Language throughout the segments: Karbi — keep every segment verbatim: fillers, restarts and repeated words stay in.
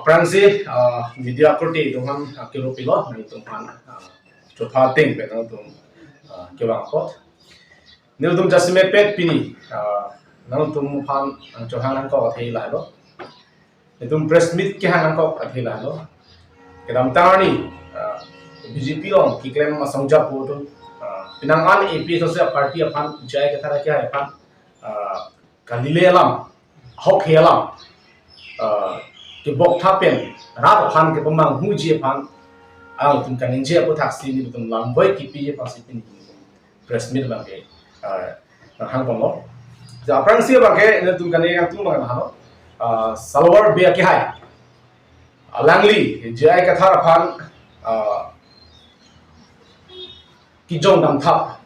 Aphrangsi, ah, media korte atum aphan, ah, kero pilo, nangtum aphan, ah, chopha ting pen nangtum, ah, kevang apot. Nelitum jasemet pet pini, ah, nangtum aphan, ah, chohang nangkok athe lahelo. Nelitum press meet kehang nangkok athe lahelo. Kedamtang arni, ah, B J P along keklem asong japo atum, ah, penang an A P H L C party aphan, J I Kathar akehai aphan, ah, kalile alam, ahokhe alam, ah, kebok thap pen, rat aphan kepamanghuji aphan, alangtum kaningje aputhaksi nelitum lam boi kipiji aphansi pini press meet abang ke, ah, nanghang ponlo. Ja aphrangsi abang ke, nelitum kani yang tung abang hano, ah, Salawar Bey akehai. Alangli, J I Kathar aphan, ah, kijong dam thap,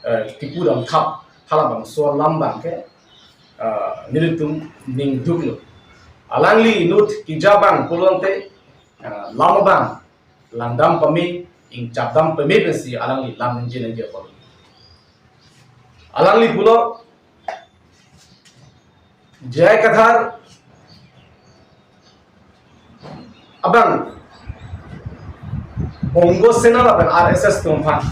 eh, kipu dam thap, halabangso alam abang ke, eh, nelitum ning duklo. Alangli inut keja abang pulote, eh, lam abang langdam pame, ingchap dam pame pensi alangli lam ningje ningje apot. Alangli pulo, J I Kathar abang Bongo Sena lapen R S S atum aphan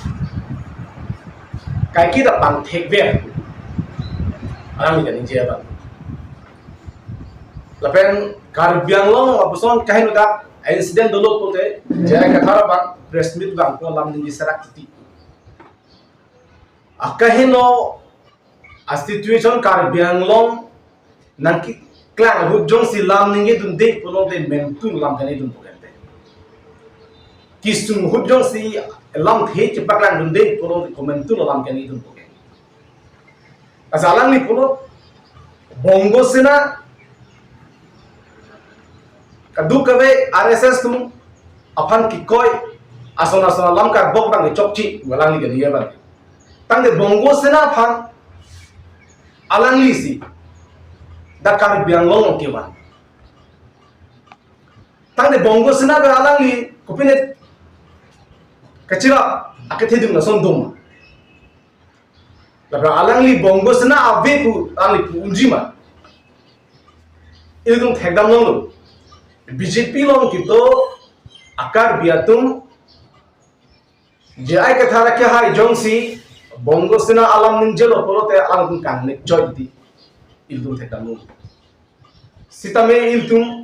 kaiketa pangthekver, alangli kaningje abang. Lapen Karbi Anglong lapuson kaheno dak incident dolo pulote J I Kathar abang press meet abang ko lam ningje serak titi. Akaheno a-situation Karbi Anglong nangkeklang ahut jongsi lam ningjedunde pulote komantu lam kaningjedun pu kente. Kesung ahut jongsi lamthe chepaklangdunde pulote komantu lam kaningjedun pu kente. Asa alangli pulo Bongo Sena kadokave R S S atum aphan kikoi ason ason alam karbok abang kechokche, alangli kaningje abang. Tangte Bongo Sena aphan alanglisi dak Karbi Anglong along kevan. Tangte Bongo Sena pen alangli kopine kachirap akethedung ason doma. Lapen alangli Bongo Sena ave pu alangli pu unji ma? Ilitum thekdam longlo. B J P along kedo a-Karbi atum J I Kathar akehai jongsi Bongo Sena alam ningjelo pulote alangtum kangnek choi di. Ilitum thekdam longlo. Sitame ilitum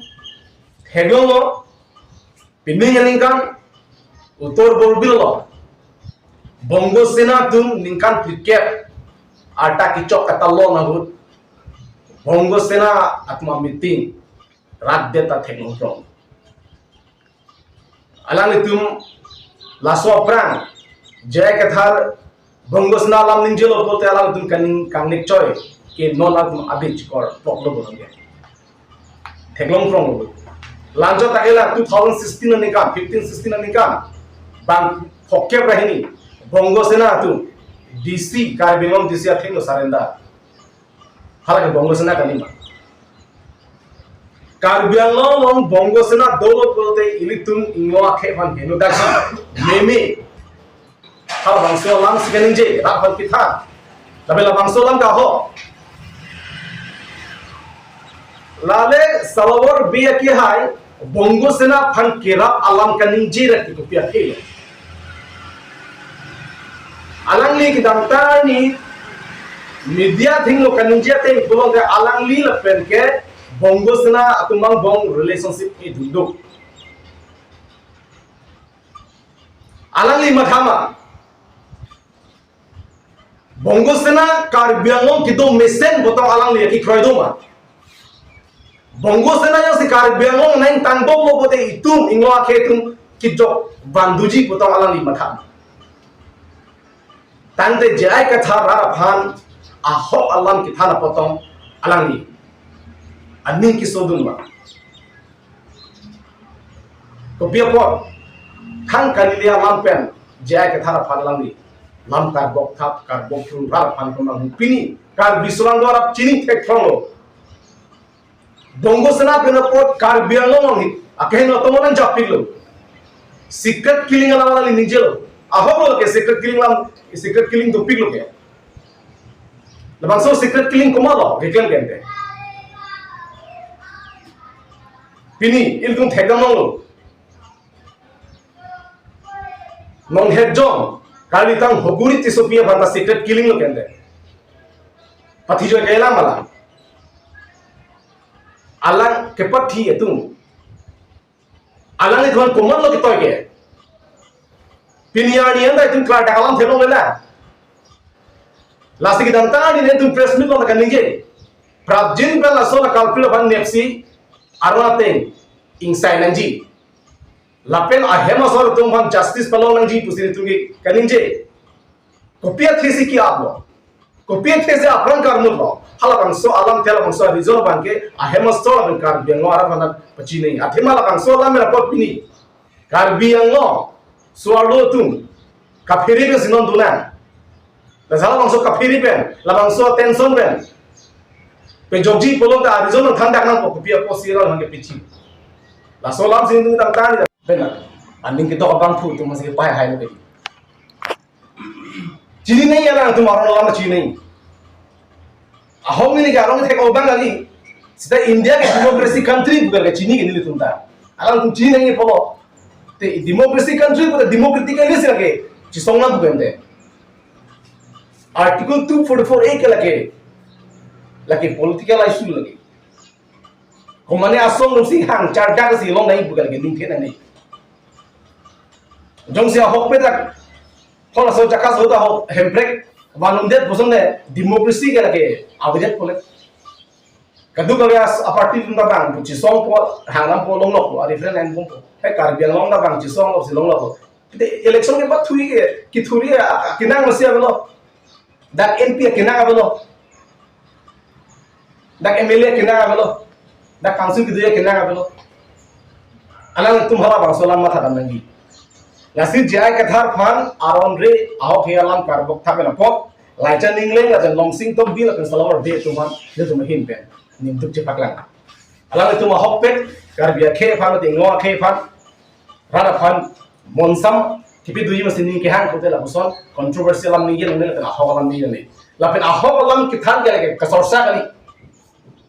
theklonglo, pining aningkan Uttar Borbil along Bongo Sena atum ningkan phlikep arta kechok katalon ahut Bongo Sena atum a-meeting rat det ta theklong prong. Alanglitum laso aphrang J I Kathar Bongo Sena alam ningjelo pulote alangtum kaning kangnek choi ke non alangtum adi chikor poklo bolong ke. Theklong prong lo. Lanjut ta ke la two thousand sixteen aningkan, fifteen sixteen aningkan, bang phokep ra hini Bongo Sena atum D C, Karbi Anglong D C athengno surrender. Halake Bongo Sena kali ma? Karbi Anglong along Bongo Sena dolo pulote ilitum ingno akhei aphan heno dakji. Meme. Halabangso alam si kaningje, rat aphan kethan. Lapen labangso alam ke ahok. Lale Salawar Bey akehai Bongo Sena aphan kerap alam kaningje ra ke kopi akhei lo. Alangli kedamtang arni media athengno kaningje ateng pulote alangli lapen ke Bongo Sena atum angbong relationship kedodun do. Alangli matha ma? Bongo Sena Karbi Anglong kedo mesen pu tong alangli kekroi do ma? Bongo Sena jongsi Karbi Anglong nangtang bom lo pulote itum ingno akhei atum kejok vanduji pu tong alangli matha ma? Tangte J I Kathar rat aphan ahok alam kethan apot tong alangli aning kesodun ma? Kopi apot? Thang kalile alam pen J I Kathar aphan alangli lam karbok thap, karbok thru, rat aphan kemang pini Karbi Srongdor rat chini thek thong lo. Bongo Sena pen apot Karbi Anglong hi akeheno atum nangjappiklo. Secret killing alam alangli ningjelo. Ahok lo ke secret killing alam, secret killing dopiklo ke. Labangso secret killing komat lo, keklem kente. Pini ilitum thekdam longlo. Non het jong, kali tang hoguri Tissopi aphan ta secret killing lo kente. Pathi joi kailam alam. Alang kepathi atum. Alanglitum komatlo ketoi ke. Pini arni anta itum klardak alam theklongle. Lasi kedamtang arni itum press meet lo kaningje. Prapjin pen laso la culprit aphan nepsi arnateng ingsai nangji. Lapen ahem asor atum aphan justice palong nangji pusi itum ke kaningje. Kopi athesi ke-aplo. Kopi athesi apran karmutlo. Halabangso alam the labangso a-reason abangke ahem asor abang Karbi Anglong arat aphan pachinei. Athema labangso alam mera pot pini. Karbi Anglong so-arlo atum kaphere pen si non dun nang. Laso labangso kaphere pen, labangso tension pen pejokji pulote a-reason nangthandak nangpo, kopi apotsi alam abangke pechi. Laso alam si ningdung tangtang ni. Bena, aning kedok abangphu atum masih pai hai lo. Chinine ya nangtum aron alam chinine. Ahom neli ke arong thek obang kali. Seta India ke democracy country pu ke chini ke nelitum ta. Alangtum chinine pulo. Te democracy country pu ta democratic kali si lake chisong nang pu ke ante. Article two forty-four A ke lake. Lake political issue lake. Komane asong nungsi hang chardak si long nai pu ke lake ningthe nang nai. Jongsi ahokpet dak hol aso jaka so ta ho Hemprek vanumdet puson ne democracy ke lake avedet pule. Kadokave a-party atum ta bang chisongpo, hangdampo, longlokpo, a-referendum bompo. He Karbi Anglong ta bang chisonglo si longlokpo. Te election ke pathui ke kithuri a, a, kenang masi avelo. Dak M P akenang avelo. Dak M L A akenang avelo. Dak council kedo akenang avelo. Alangtum halabangso alam mathadam nangji. Lasi J I Kathar aphan aron re ahok he alam karbok thap pen apot Laichan Engleng lapen Longsing Tokbi lapen Salawar Bey atum aphan nelitum ahin pen ningduk chepaklang. Alangtum ahokpet Karbi akhei aphan, Anglong akhei aphan, rat aphan monsam kipi doji masi ning kehang pulote lapuson controversial alam ningje nangne, lapen ahok alam ningje nangne. Lapen ahok alam kethan ke lake kasorsa kali.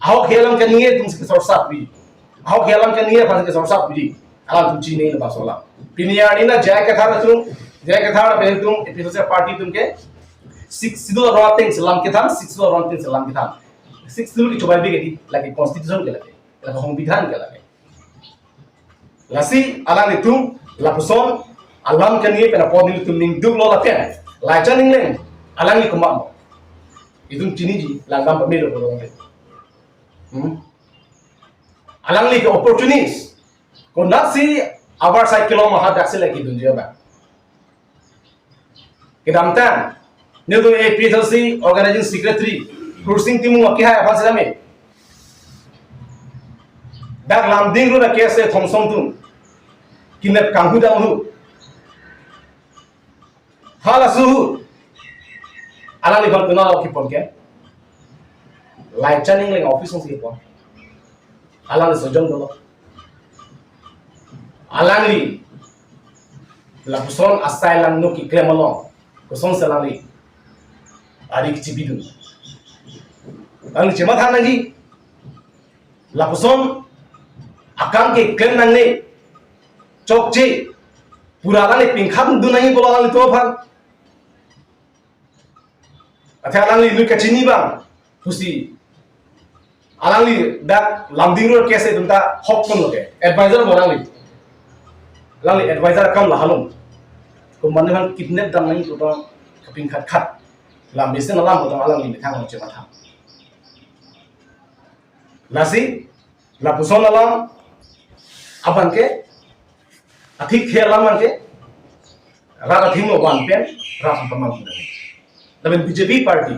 Ahok he alam kaningje atum si kasorsa pi. Ahok he alam kaningje aphan si kasorsa pi. Alangtum chinine labangso alam. Pini arni na J I Kathar atum, J I Kathar pen atum, A P H L C party atum ke Sixth Schedule aron ateng si lam kethan, Sixth Schedule aron ateng si lam kethan. Sixth Schedule ke chobai bi ke di, lake constitution ke lake, lake songbidhan ke lake. Lasi alanglitum lapuson alam kaningje pen apot nelitum ningduklo lapen Laichan Engleng alangli komatlo. Itum chiniji, langdam pamelo pulo. Hmm? Alangli ke opportunist. Konatsi avarsai kelong ma ha daksi lake dunji abang. Kedamtang, nelitum A P H L C organizing secretary Hursing Timung akehai aphan si dame. Dak Lumding Road a-case Thongsong atum. Kinep kanghu dam hu. Halaso ahut alangliphan konat kepon ke? Laichan Engleng office si kepon. Alangli sojong dolo. Alangli lapuson asai langno keklem along kosonsi alangli ari kechibidun? Alangli chematha nangji. Lapuson akam keklem nangne, chokche, pura alangli pingkhang dun nangji pulo alanglitum aphan. Athe alangli nui kachini abang pusi alangli dak Lumding Road case atum ta hok ponlo ke, advisor bo alangli. Alangli advisor akam la halom. Komatne aphan kidnap dam nangji pu tong kapingkhat khat. Lam besen alam pu tong alangli methang along chematha. Lasi lapuson alam abangke, athik the alam abangke rat athengno van pen rat aphan pamang puna. Lapen B J P party,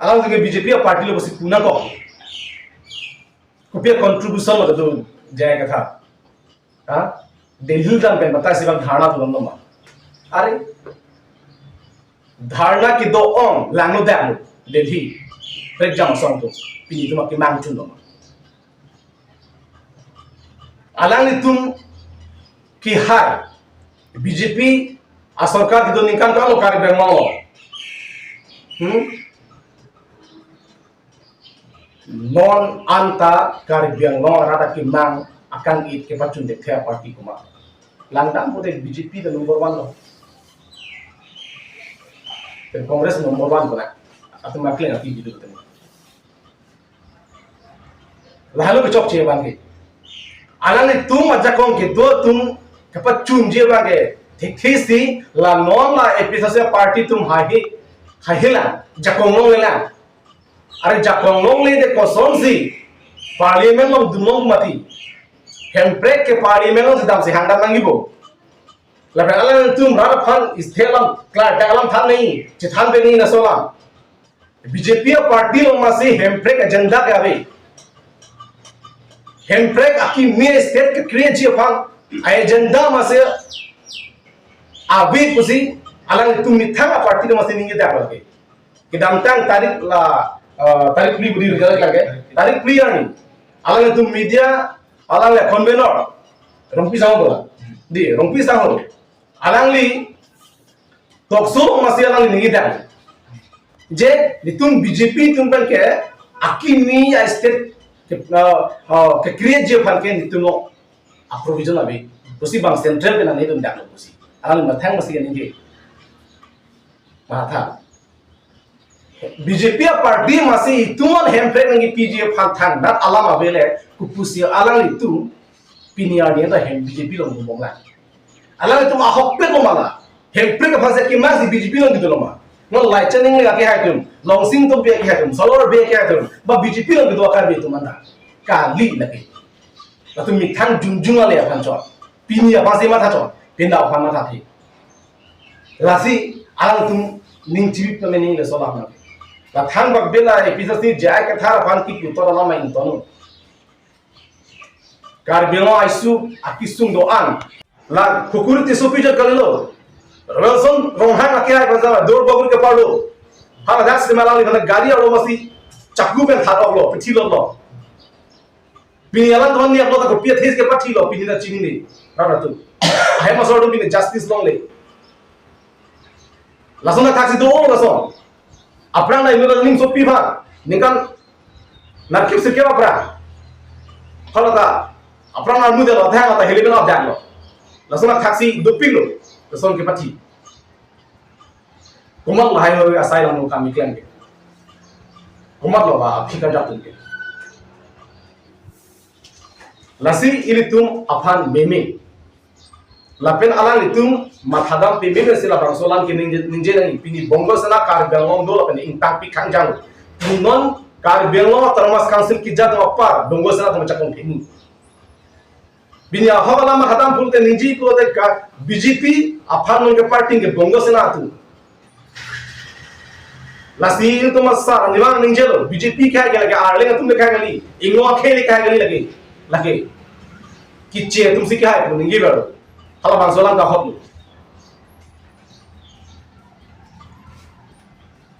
alangtum ke B J P a-party lo pusi puna ko. Kopi a-contribution lo kedo J I Kathar? Ha? Delhi dam pen batai si bang dharna tulang doma. Are, dharna kedo-ong langno dam Delhi. Prekjam asong atum, pini atum akemang chun doma. Alanglitum kehai B J P asorkar kedo aningkan kalo Karbi Anglong lo. Hmm? Non anta Karbi Anglong arat akemang akang-it kepachun thekthe aparty komat? Langdam pute B J P ta number one lo. Pen Congress number one pona. Atum makleng ati bidu tem. Lalu kechokche abang ke. Alanglitum ajakong kedo atum kepachunji abang ke. Thekthe si la non la A P H L C party atum haihe, haihe lang, jakong longlelang. Are jakong longle te kosonsi parliament along dunlong mati? Hemprek ke parliament alongsi damsi hangdam nangjipo. Lapen alanglitum rat aphan state alam, klardak alam than nangji, chethan pen nangji laso alam. B J P aparty along masi Hemprek agenda ke ave. Hemprek akimi state ke-create ji aphan agenda masi ave pusi alanglitum methang aparty along masi ningjedak lagi. Kedamtang tarik la, eh, tarik phli budi regal lagi. Tarik phli arni alanglitum media, alangli convener, Rongpi Sangho bola. Di, Rongpi Sangho. Alangli talk show masi alangli ningjedak. Je, netum B J P atum pen ke akimi a-state ke, eh, eh, ke-create ji aphan ke netum lo a-provision ave pusi bang central pen nangdundaklo pusi. Alangli methang masi ningje. Matha. B J P aparty masi itum an Hemprek nangkepiji aphan thangnat alam ave le, kopusi alanglitum pini arni ta hem B J P along bongbong lang? Alanglitum ahokpet lo ma la? Hemprek aphansi akemang si B J P along kedo lo ma? Non Laichan Engleng akehai atum, Longsing Tokbi akehai atum, Solor Bey akehai atum, ba B J P along kedo a-Karbi atum anta? Kali lake. Latum methang jungjung ale aphan chot. Pini aphansi matha chot. Pindao aphan mathathe. Lasi alangtum ning chibip na mening le solah na. La thangbak bela A P H L C J I Kathar aphan kipu tor alam ma ingtonnon. Karbi Anglong aisuk akesung do-an. La Khukuri Tissopi jat kalilo. Wilson Ronghang akehai aphan jala Duarbagori keparlo. Hala dak sima alangli aphan gari arlo masi chakku pen that-oklo, pethi lotlo. Pini alangtum an niak lo ta kopi athe kepathilo, pini ta chinine. Rat atum. Ahem asor atum pini justice longle. Lason athaksi do lason. Aphrang na imela ning sopi aphan. Ningkan nerkep sirkep aphrang. Hala ta aphrang armu de lo, thang ta helemen abdak lo. Lason athaksi dopiklo. Lason kepathi. Komat lahai hoi asai lang nung kami klem ke. Komat lo ba aphi kajak tum ke. Lasi ilitum aphan meme. Lapen alanglitum mathadam peme pensi labangso alam ke ningje, ningje nangji, pini Bongo Sena Karbi Anglong do lapen ingtangpi kangjang. Non Karbi Anglong Autonomous Council kejat apar Bongo Sena atum ajakong pini. Pini ahok alam mathadam pulote ningje pulote ka B J P aphan non ke party ke Bongo Sena atum. Lasi itum asar nibang ningjelo, B J P kehai ke lake, Arleng atum kehai kali, Ingno akhei le kehai kali lake. Lake. Kiche atum si kehai pu ningje baru. Halabangso alam kahok lo.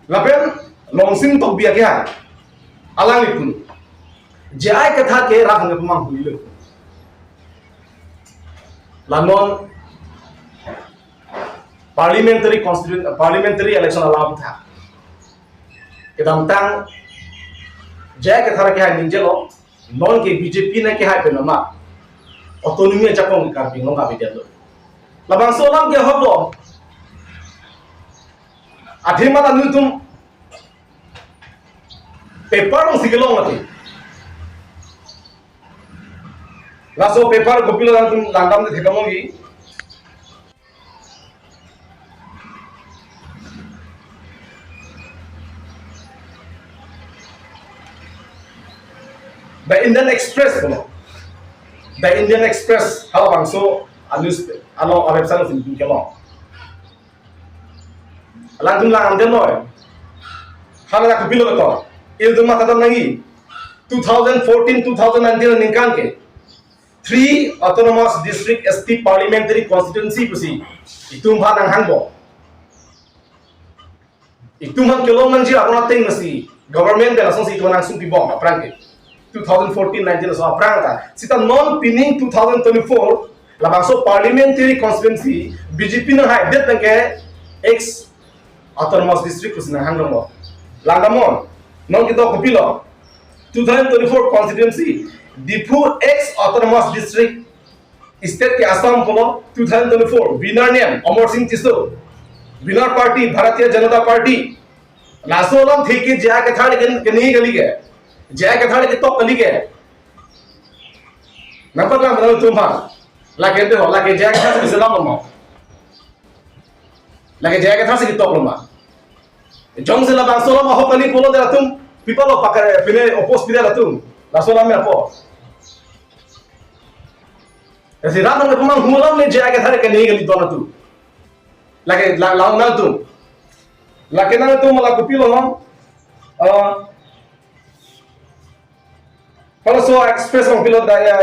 Lapen Longsing Tokbi akehai. Alanglipun. J I Kathar ke rat hangke pemang hulilo. La non parliamentary constituent, parliamentary election alam tha. Kedamtang J I Kathar akehai ningjelo, non ke B J P nangkehai pen ma autonomy ajakong Karbi Anglong avedetlo. Labangso alam ke ahok lo. Athema ta nelitum paper alongsi kelong ati. Laso paper kopilo nangtum langdam de thekam longji. The Indian Express kono. The Indian Express halabangso a-news, ano a-website alongsi kelong. Alangtum lang angdem noi. Hala kopilo to. Ilitum mathadam nangji. Two thousand fourteen, two thousand nineteen aningkan ke three autonomous district S T parliamentary constituency pusi itum aphan nanghang bom. Itum aphan kelong nangji arong ateng masi government pen asonsi itum aphan nangsung pibom aphrang ke. Two thousand fourteen nineteen aso aphrang ta. Seta non pining two thousand twenty-four labangso parliamentary constituency B J P nanghaidet nang ke ex autonomous district pusi nanghang dong lo. Langdamnon. Non kedo kopilo. two thousand twenty-four constituency, Diphu ex autonomous district, state ke Assam pulo, two thousand twenty-four, winner name Amarsing Tisso, winner party Bharatiya Janata Party. Laso alamthe ke J I Kathar ke, keni kali ke, J I Kathar ketok kali ke. Nangpaklang nangtum aphan. Lake ante ho, lake J I Kathar si selam lo ma. Lake J I Kathar si ketoklo ma. Jongsi labangso alam ahok kali pulote latum, pi apotlo pakar, pine oppose pide latum. Laso alam apot. Esi rat nang kumang hulam ne J I Kathar keni kali don latum. Lake la, la nangtum. Lake nangtum la kopilo, no? Ah, Halaso Express along pilo da ya,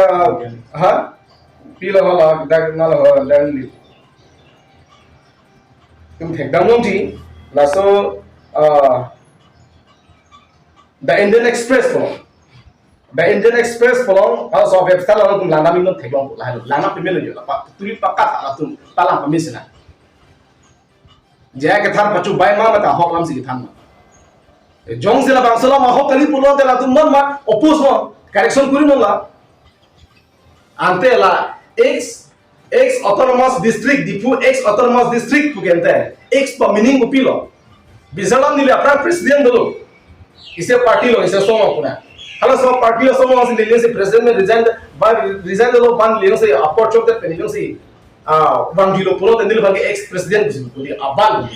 ha? Pilo hala da na lo da ni. Itum thekdam longji, laso, ah, The Indian Express pulo. The Indian Express pulo, halaso website along itum langdam, itum theklong lahai langdam pemelo yo, lapa tuli pakat latum palang pemesena. J I Kathar pachobai ma, mate ahok alam si kethan ma. Jongsi labangso alam ahok kali pulote latum non ma, oppose non, correction kuri non la. Ante la ex, ex autonomous district, Diphu ex autonomous district pu ke ante, ex pa meaning kopilo? Bisalam neli aphrang president dolo. Isi party along, isi asong along puna. Halaso party asong along si neli si president me resign, ba resign dolo, ban neli si apor chok det pen neli si, ah, bang dilo pulote neli bang ex president pusi puli aban.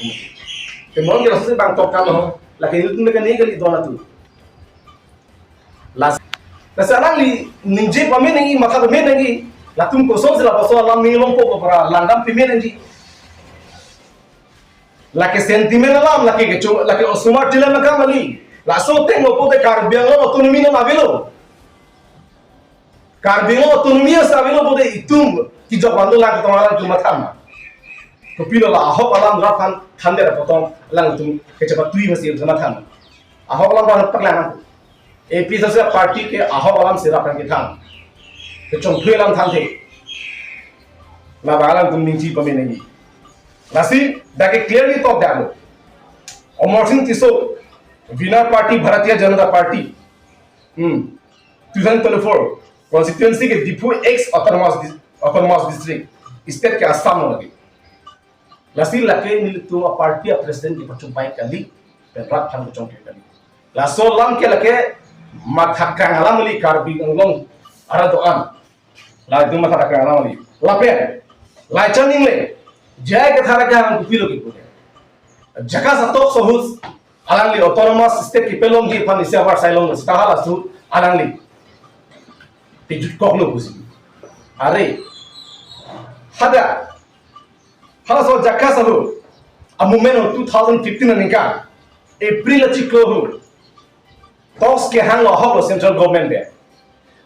Te non ke laso si bang tok kam ho. Lake nelitum ke ni kali don latum. Las, las alangli ningje pame nangji, matha pame nangji. Latum kosonsi lapuson alam ning longpo para langdam pame nangji. Lake sentiment alam, lake kecho, lake osomar tila makam kali. Laso ateng lo pute Karbi Anglong autonomy nang avelo. Karbi Anglong autonomy asa avelo pute itum kejok vanlo lang ketong alam itum matha ma. Kopilo la ahok alam rat aphan thande ra potong lang itum kechepatui masi itum matha ma. Ahok alam rat paklang. A P H L C party ke ahok alam si rat aphan kethan. Kechongthui alam thanthe. Labang alam itum ningje pame nangji. Lasi, dak ke clearly tok damlo. Amarsing Tisso, winner party Bharatiya Janata Party. Hmm. Two thousand twenty-four constituency ke Diphu ex autonomous dis-, autonomous district. State ke Assam lo lake. Lasi lake nelitum aparty apresident kepachobai kali, pen rat aphan kechongthui kali. Laso alam ke lake matha kang alam kali Karbi Anglong arat do-an. La itum matha kang alam kali. Lapen, la chan ingle, J I Kathar ke hang kopilo kepu. Jakas atok so ahut, alangli autonomous state kepalongji aphan isi avarsai long sita halaso ahut alangli pejut koklo pusi. Are, hadak, halaso Jakas ahut, a movement of two thousand fifteen aningkan, April achiklo ahut, talks kehanglo ahoklo central government pen.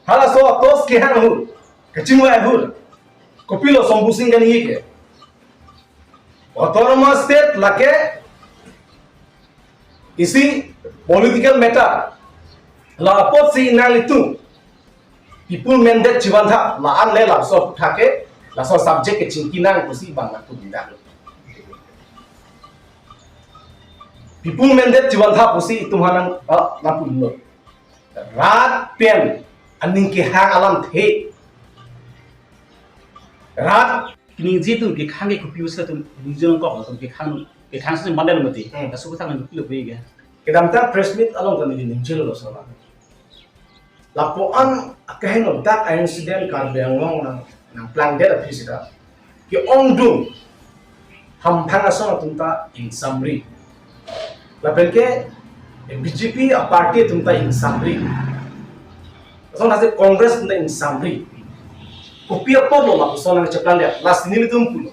Halaso talks kehang ahut, kachingvai ahut, kopilo Sombhu Sing kaningje ke, autonomous state lake isi political matter. La apotsi nanglitum people mandate chevantha, la-an le laso aputhak ke, laso subject ke chingki nang pusi bang latum indak. People mandate chevantha pusi itum hanang, ah, nangpulo. Rat pen aning kehang alamthe. Rat ningje atum kekhang ke kopi usa atum ningje nangkok atum kekhang, kekhang si mandal mati. Hmm. Kasu kethang nang pilo pe ke. Kedamtang press meet along kami ningjelo laso alam. Lapuan akeheno dak a-incident Karbi Anglong nang, nangplangdet aphi sita ke-ongdung hamphang asong atum ta ingsamri. Lapen ke B J P aparty atum ta ingsamri. Asong nasi Congress atum ta ingsamri. Kopi apotlo lapuson nangcheplangdet, lasi nelitum pulo.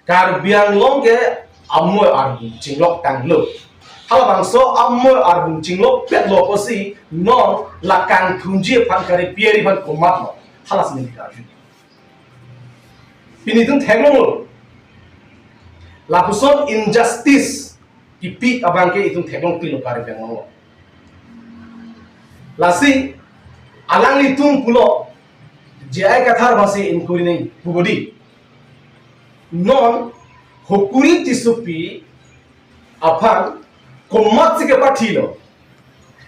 Karbi Anglong ke amoi arbung chinglok tanglo. Halabangso amoi arbung chinglokpetlo pusi non la kangthunji aphan kare piari aphan komatlo. Halasi neli karju. Pini itum theklonglo. Lapuson injustice kipi abang ke itum theklong pilo Karbi Anglong. Lasi, alanglitum pulo, J I Kathar aphansi inquiry nangji pu bodi. Non, Hukuri Tissopi aphan komatsi kepathilo.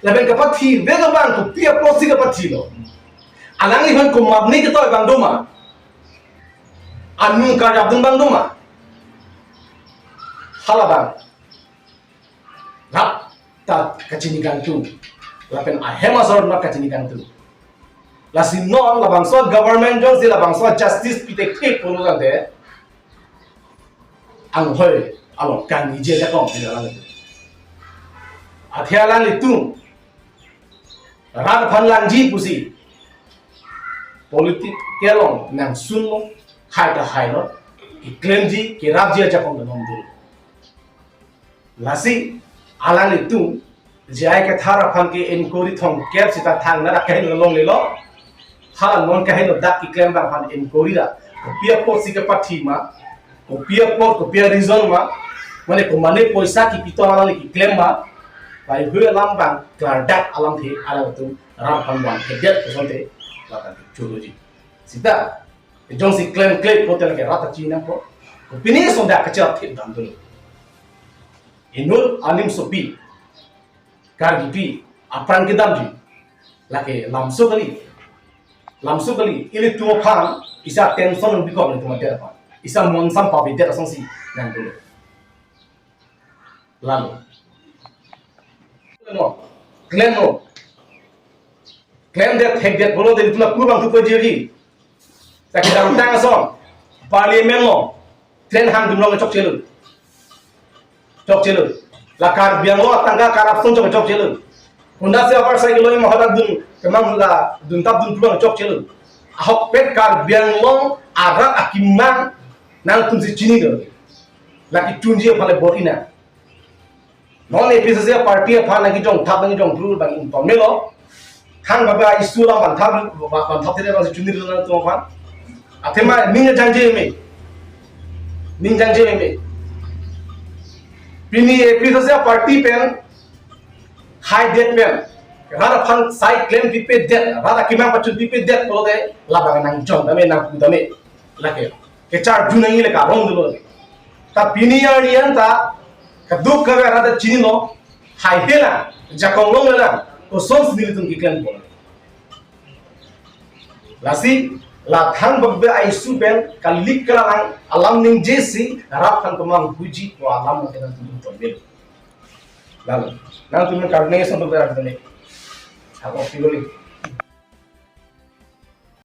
Lapen kapathi vek abang kopi apotsi kapathilo? Alangliphan komatne ketoi abang doma? Anung karjap dun abang doma? Halabang rat ta kachini kangtung. Lapen ahem asor ma kachini kangtung. Lasi non labangso government jongsi labangso justice pithekthe pulo tangte, anghoi along kangniji ajakong di alang. Athe alanglitum rat aphan langji pusi politics along nangsunlo, hai ta hailo, keklemji kerapji ajakong ta non dolo. Lasi alanglitum J I Kathar aphan ke inquiry thomkep sita thangnat akahelo longlelo. Hala non kahelo dak keklem abang aphan inquiry ra, kopi apotsi kepathi ma, kopi apot, kopi areason ma, mane komatne poisa kipitong alangli keklem ma, lahei alam abang klardak alamthe alangtum rat aphan vanthedet kosonte lapen choloji. Sita jongsi klemkle pote lake rat ta chiningpo. Kopine sonda kacharap thip dam dolo. Inut animsopi, kargipi apran kedamji, lake lamso kali. Lamso kali, ilitum aphan isa tension bikok ilitum adet aphan. Isa monsam pavidet asonsi nang dolo. Lalu. Klem no, klem no. Klemdet thekdet pulote ilitum lapu abang tu pajiri. Ta kedamtang ason, parliament along train hangdun along chokchelo. Chokchelo. La Karbi Anglong atangka corruption chok chokchelo. Honda si abar cycle lo ma hadak dun, kemang la duntap dun pu abang chokchelo. Ahokpet Karbi Anglong arat akemang nangtumsi chini do. Lake chunji aphan le bor-i nang. Non A P H L C party aphan nangkejongthap nangkejongthu abang ington melo. Hang baba issue alam vanthap, vanthap thile abangsi chunilo nangtum aphan. Athema ning jangje me. Ning jangje me. Pini A P H L C party pen, haidet pen, rat aphan sai klempipedet, rat akemang pachunpipedet pulote labang nangjong tame, nangpu tame. Lake kecharju nangji le karong dolo. Ta pini arni an ta kaduk kave rat ta chinilo, hai hela, jakong longlelang, kosonsi nelitum keklempo? Lasi la thangbak be a-issue pen kalik kalalang alam ningjesi rat aphan kemang huji pu alam nangkelang tum tum bil. Lalu nangtum karne son ber rat ne. Ako pigoli.